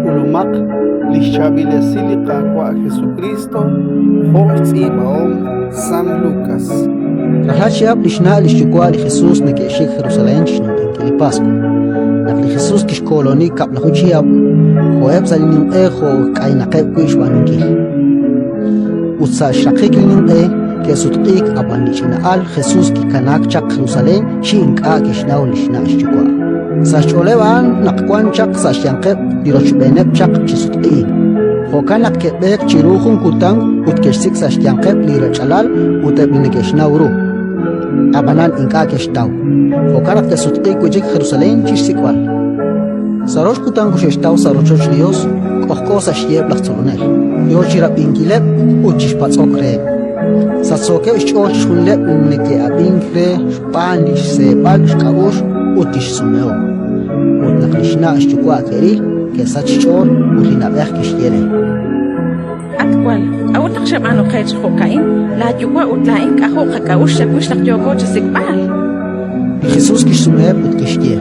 K'ulumaq li xChaab'il Esil li Qaawa' Jesukriist jo' xtz'iib'ahom San Lukas. Rajlal chihab' li xna' li xyuwa' li Jesus neke'xik Jerusalén chi xninq'ehinkil li Paswa. Naq li Jesus kixkooloni 10 chihab', koheb' sa' li ninq'e jo' k'aynaqeb' wi' xb'aanunkil. Ut sa' xraqik li ninq'e ke'sutq'iik, ab'an li ch'ina'al Jesus kikanaak chaq Jerusalén chi ink'a' ke'xnaw li xna' xyuwa'. Sa' xch'ooleb' a'an naq wan chaq sa' xyanqeb' li rochb'eeneb' chaq chi sutq'iik. Jo'kan naq ke'b'eek chiru jun kutan ut ke'xsik' sa' xyanqeb' li rech'alal ut eb' li neke'xnaw ru. Ab'anan ink'a' ke'xtaw. Jo'kan naq ke'sutq'iik wi' chik Jerusalén chi xsik'b'al. Sa' rox kutan koxe'xtaw sa' rochoch li Yos, k'ojk'o sa' xyiheb' laj tzolonel, yo chi rab'inkileb' ut chi xpatz'ok reheb'. Sachsookeb' xch'ool chixjunileb' li neke'ab'ink re xb'aan li xseeb'al xk'a'uxl ut li xsumehom. Ut naq li xna' xyuwa' ke'ril, ke'sach xch'ool ut li na'b'ej kixye re: At wal, k'a'ut naq xab'aanu qe chi jo'ka'in? Laayuwa' ut laa'in k'ajo' qak'a'uxl chawix naq yooko chi sik'b'al. Li Jesus kixsumeheb' ut kixye: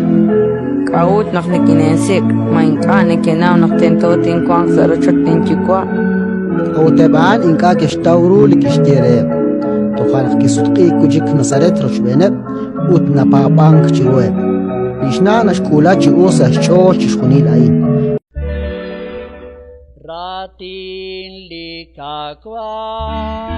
K'a'ut naq nikineesik'? Ma ink'a' nekenaw naq tento tinwanq sa' rochoch linyuwa'? A'ut eb' a'an ink'a' ke'xtaw ru li kixye reheb'. Toja' naq kisutq'iik wi' chik Nazaret rochb'eeneb' ut napaab'ank chiruheb'. Li xna' naxk'uula chi us sa' xch'ool chixjunil a'in. Raatin li Qaawa'.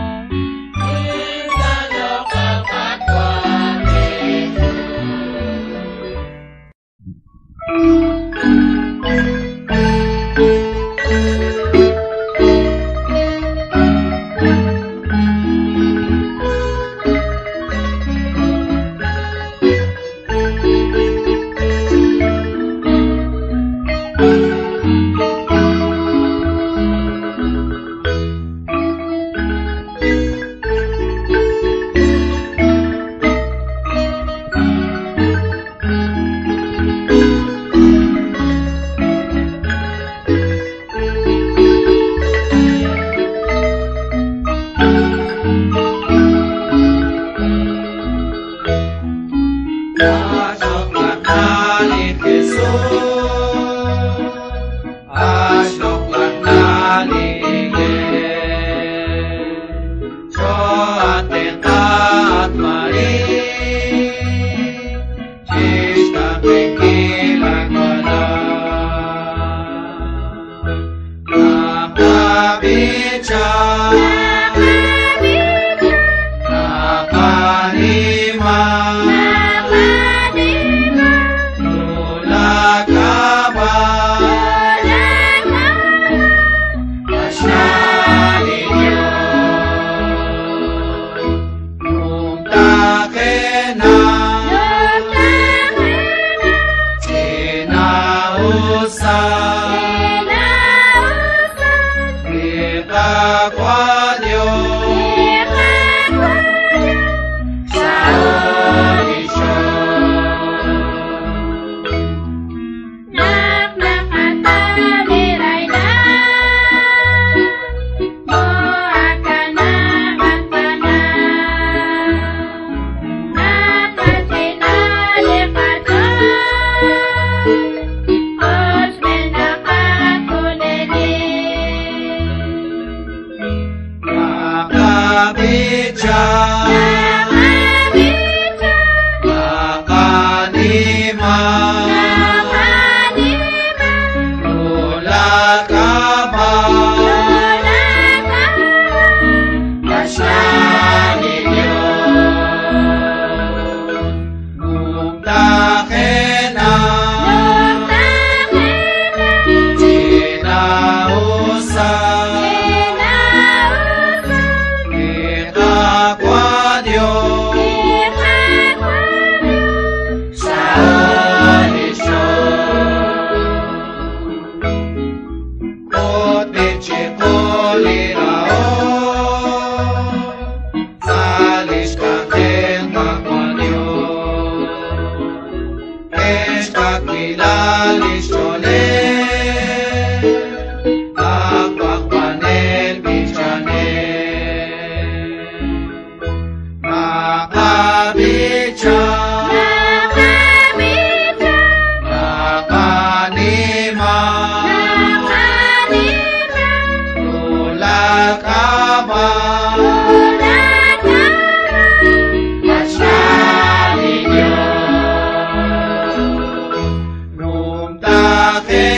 Lajeetqil.